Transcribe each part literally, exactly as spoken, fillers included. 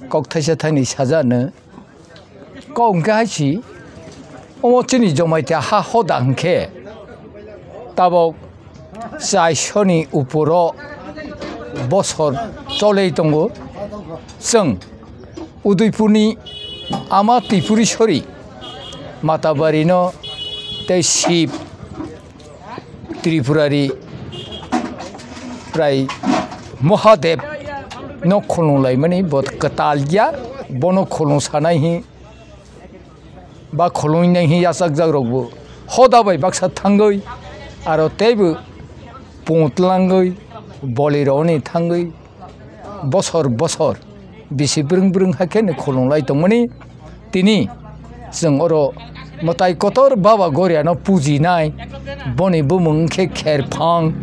kok thaisa thaini sajano. Kok hwnkhe hai si, omo chini Jamatia ha hoda hwnkhe tabok chaisoni uporo bosor cholei tongo. Chwng Udaipurni Ama Tripureswari Matabarino tei Shib Tripurari prai Mahadev no khulung laimani bo kwtal ya, bono khulung sanai hi ba khulung nai hi yachak jak rok bo hoda bai baksa thangwi aro teibo pung tlangwi boli rok ni thangwi bosor bosor bisi brwng brwng hai khe no khulung lai tongmani. Tini chwng oro mwtai kotor Baba Goriano pujinai, boni bumung khe Kherphang,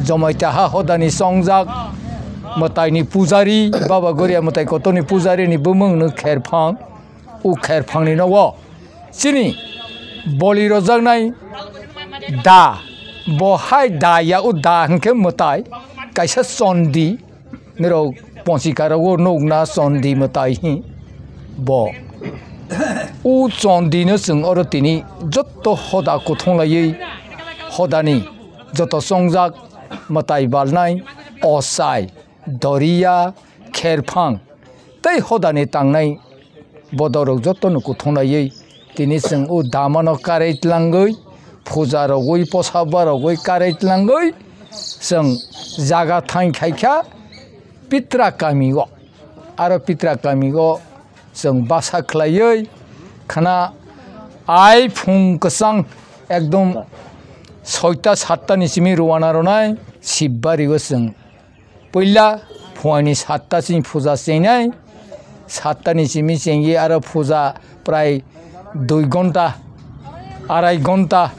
Jamatia ha hodani chongjak mwtaini pujari, Baba Goria mwtai kotorni pujarini bumung no Kherphang. O Kherphangni nogo chini boli rojaknai da, bo hai da ya o da hwnkhe mwtai kaisa chondi, norok ponchikarogo nukna chondi mwtai hi bo. O chondino chwng oro tini jotto hoda kuthung laiwi hodani joto chongjak mwtai balnai, ochai, doriya, kherphang tei hodani tangnai bodorok jotono kuthung laiwi tini chwng o damano karwi tlangwi, puja rogwi, posa barogwi karwi tlangwi chwng jaga thain khaikha Pitra kamio. Aro Pitra kamio chwng basa khlaiwi khna ai phung kwchang ekdom soita satta ni simi rwna rwnai Shibbario chwng. Puila phuaini satta chini puja chengnai, satta ni simi chengwi aro puja prai dui ghonta, arai ghonta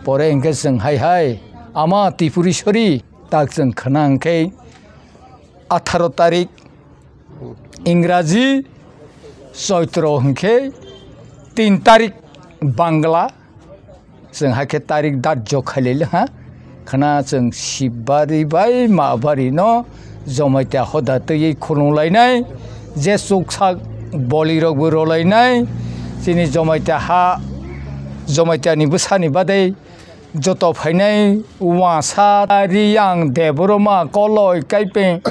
pore hwnkhe chwng hai hai Ama Tripureswari tak chwng khna hwnkhe atharo tarik Ingraji Choitro hwnkhe tin tarik Bangla. Chwng hakhe tarik dajjo khailai ha khna chwng Shibari bai Mabari no Jamatia hoda twiwi khulung lainai, je chuksak boli rok bo rolainai. Chini Jamatia ha, Jamatia ni bwsani badai joto phainai Wangsa, Riyang, Debbarma, Koloi, Kaipeng,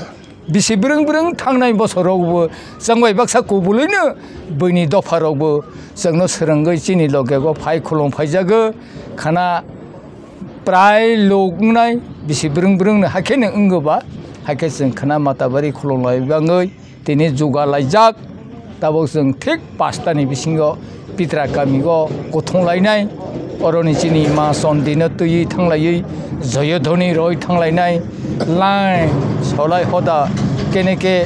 bisi brwng brwng thangnai bosor rok bo chwng bai baksa kubulwino buini dopha rok bo chwngno swrwngwi chini loge go phai khulum phaijago khna prai lok wngnai bisi brwng brwng no hakhe no wngwi ba hakhe chwng khna Matabari khulum lai bangwi tini juga laijak. Tabuk chwng thik pasta ni bisingo Pitra kami o kuthung lainai, oroni chini ma Chondi no twiwi thanglaiwi joyodhoni roi thanglainai, line solai hoda kene ke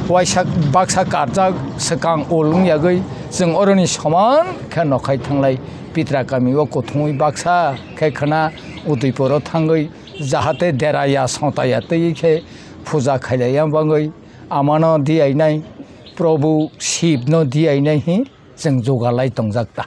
waisa baksa karjak swkang ul wngyagwi chwng oroni soman khe nokhai thanglai Pitra kami o kuthungwi baksa khe khna Udaipur o thangwi jahate deraya sotaya twiwi khe puja khailaiya bangwi amano diyainai, Probhu Shib no diyainai hi chwng jugalai tongjak ta.